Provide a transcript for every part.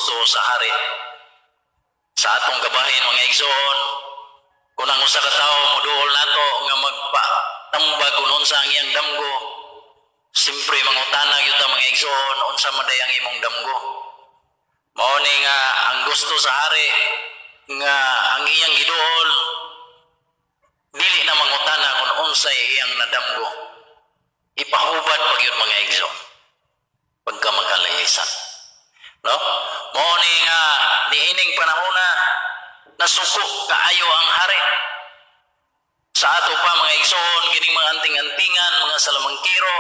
gusto sa hari. Sa atong kabahin, mga igsoon, kung ang usa ka tawo moduol nato nga magpatambag kung unsa ang iyang damgo, simpre mangutana gyud ta, mga igsoon, unsa man day ang imong damgo. Mao ni nga ang gusto sa hari nga ang iyang giduol dili na mangutana kung unsay iyang nadamgo. Ipahubad pa gyud, mga igsoon, pagka magkalilisan. No? Mao ni nga niining panahona nasuko kaayo ang hari. Sa ato pa, mga igsoon, kining mga anting-antingan, mga salamangkiro,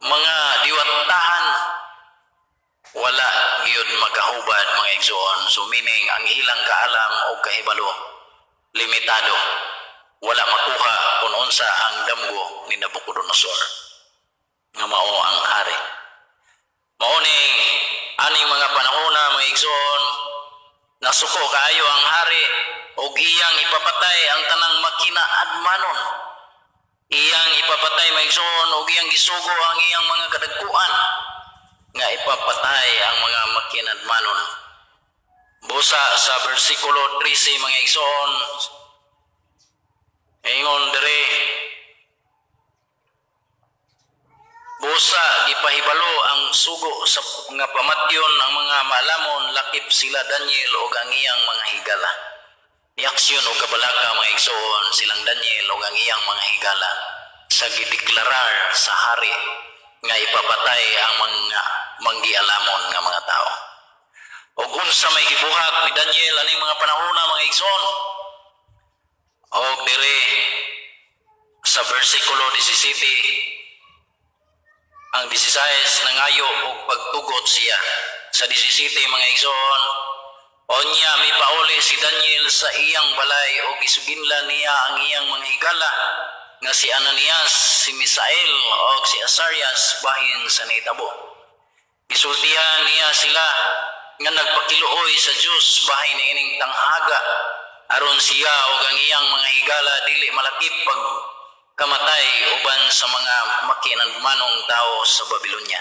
mga diwatahan, wala gyud makahubad, mga igsoon. So meaning ang ilang kaalam o kahibalo limitado. Wala makuha kung unsa ang damgo ni Nabucodonosor nga mao ang hari. Mao ni aning mga panahona, mga igsoon, nasuko kaayo ang hari og iyang ipapatay ang tanang makinaadmanon. Iyang ipapatay, mga igsoon, og iyang gisugo ang iyang mga kadagkuan nga ipapatay ang mga makinadmanon. Busa sa versikulo 13, mga igsoon, ingon diri, "Busa gipahibalo ang sugo sa nga pamatyon ang mga maalamon lakip sila Daniel ug ang iyang mga higala." Niaksyon og kabalaka, mga igsoon, silang Daniel ug ang iyang mga higala sa gideklarar sa hari nga ipapatay ang mga manggialamon nga mga tao. Og unsa may gibuhat ni Daniel aning mga panahona, mga igsoon? Og dire sa versikulo 17, ang 16, nangayo og pagtugot siya. Sa 17, mga igsoon, "Unya mipauli si Daniel sa iyang balay og gisuginlan niya ang iyang mga higala nga si Ananias, si Misael og si Azarias bahin sa nahitabo. Gisultihan niya sila nga nagpakiluoy sa Dios bahin ining tanghaga aron siya og ang iyang mga higala dili malakip pag kamatay uban sa mga makinadmanong tao sa Babylonia.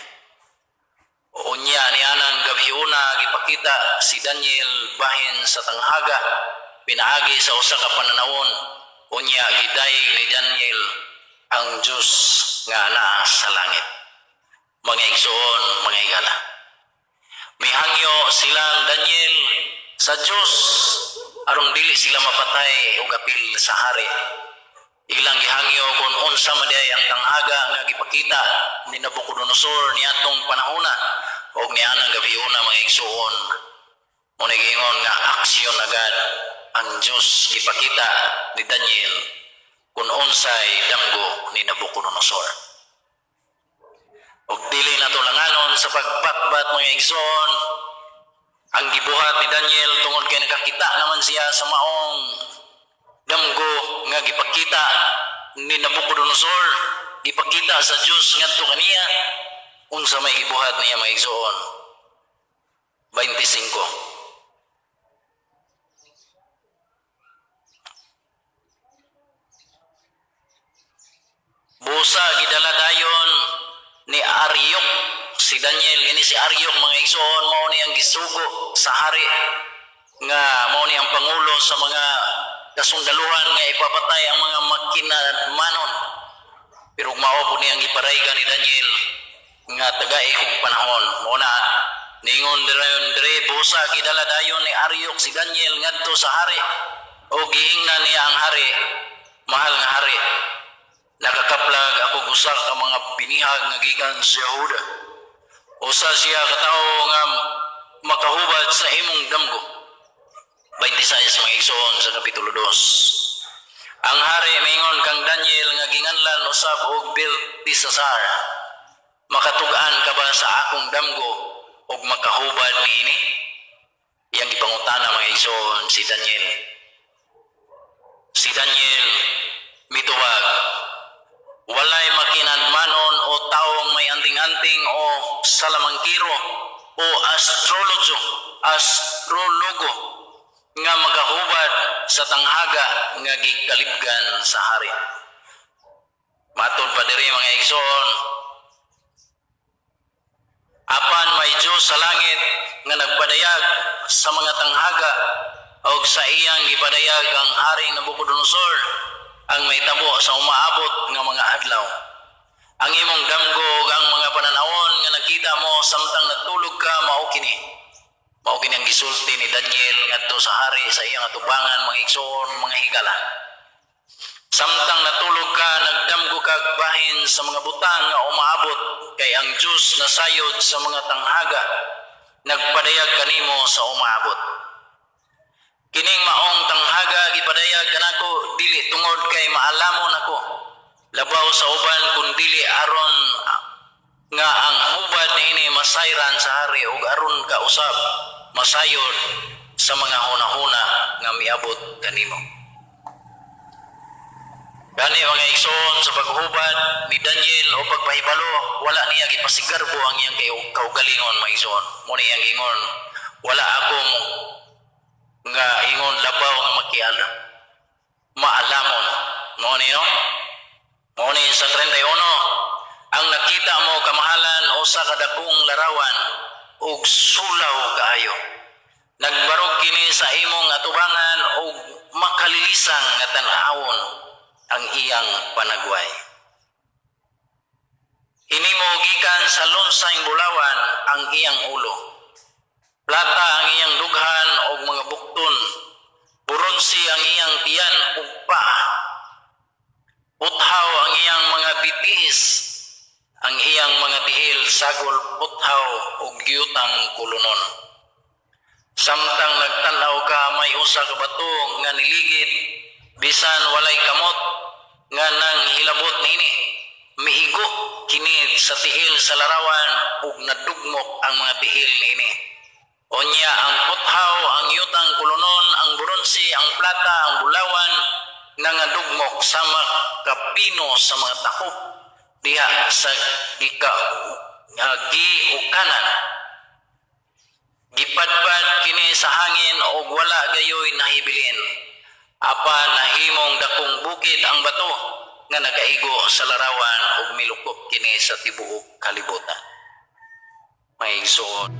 Unya nianang gabhiona gipakita si Daniel bahin sa tanghaga pinaagi sa usa ka pananawon. Unya gidayeg ni Daniel ang Dios nga naa sa langit." Mga igsoon, mga higala, mihangyo silang Daniel sa Dios aron dili sila mapatay og apil sa hari. Ilang gihangyo kung unsa man diay ang tanghaga nga gipakita ni Nabucodonosor niadtong panahona og nianang gabiuna, mga igsuon. Mo giingon nga aksyon agad ang Dios, gipakita ni Daniel kung unsay damgo ni Nabucodonosor. Og dili nato langanon sa pagbatbat, mga igsoon, ang gibuhat ni Daniel tungod kay nakakita naman siya sa maong damgo nga gipakita ni Nabucodonosor, gipakita sa Dios ngadto kaniya. Unsa may gibuhat niya, mga igsoon? 25. "Busa gidala dayon ni Aryok si Daniel." Kini si Aryok, mga igsoon, mao ni ang gisugo sa hari nga mao ni ang pangulo sa mga kasundaluhan nga ipapatay ang mga makinadmanon. Pero mao po niyang giparayga ni Daniel nga tagai kog panahon. Mao na ningon dirayon dire, "Busa gidala dayon ni Aryok si Daniel ngadto sa hari o giingnan niya ang hari, 'Mahal nga hari, nakakaplag ako usa ka mga binihag nga gikan sa Yahuda. Usa siya ka tawo nga makahubad sa imong damgo.'" 26, mga igsoon, sa kapitulo 2. "Ang hari mingon kang Daniel nga ginganlan usab og Beltesazar, 'Makatug-an ka ba sa akong damgo og makahubad niini?'" Iyang gipangutana, mga igsoon, si Daniel. Si Daniel mitubag, "Walay makinadmanon o taong may anting-anting o salamangkiro o astrologo nga makahubad sa tanghaga nga gikalibgan sa hari." Matod pa diri, mga igsoon, Apan may Dios sa langit nga nagpadayag sa mga tanghaga og sa iyang gipadayag ang Haring Nabucodonosor ang mahitabo sa umaabot nga mga adlaw. Ang imong damgo ug ang mga pananawon nga nakita mo samtang natulog ka mao kini. Mao kini ang gisulti ni Daniel ngadto sa hari sa iyang atubangan, mga igsoon, mga higala. Samtang natulog ka, nagdamgo kag bahin sa mga butang nga umaabot kay ang Dios nasayod sa mga tanghaga nagpadayag kanimo sa umaabot. Kining maong tanghaga gipadayag kanako dili tungod kay maalamon ako labaw sa uban, kun dili aron nga ang hubad niini masayran sa hari ug aron ka usab masayod sa mga hunahuna nga miabot kanimo. Gani, mga igsoon, sa paghubad ni Daniel o pagpahibalo, wala niya gipasigarbo ang iyang kaugalingon, mga igsoon. Mao iyang ingon, "Wala ako mo nga ingon labaw nga makialam. Maalamon." Mao ni, no? Mao ni sa 31, ang nakita mo, kamahalan, usa ka dakong larawan ug sulaw kaayo. Nagbarog kini sa imong atubangan ug makalilisang nga tan-awon ang iyang panagway. Hinimo gikan sa lunsay bulawan ang iyang ulo. Plata ang iyang dughan og mga bukton. Boronse ang iyang tiyan ug paa. Puthaw ang iyang mga bitiis. Ang iyang mga tihil sagol puthaw ug yutang kulunon. Samtang nagtan-aw ka, may usa ka bato nga niligid bisan walay kamot nga nang hilabot niini. Miigo kini sa tihil sa larawan ug nadugmok ang mga tihil niini. Unya ang puthaw, ang yutang kulunon, ang bronse, ang plata, ang bulawan nangadugmok sama kapino sa mga takop diha sa giukanan. Gipadpad kini sa hangin og wala gayoy nahibilin. Apan nahimong dakong bukid ang bato nga nakaigo sa larawan ug milukop kini sa tibuok kalibutan. May igsoon.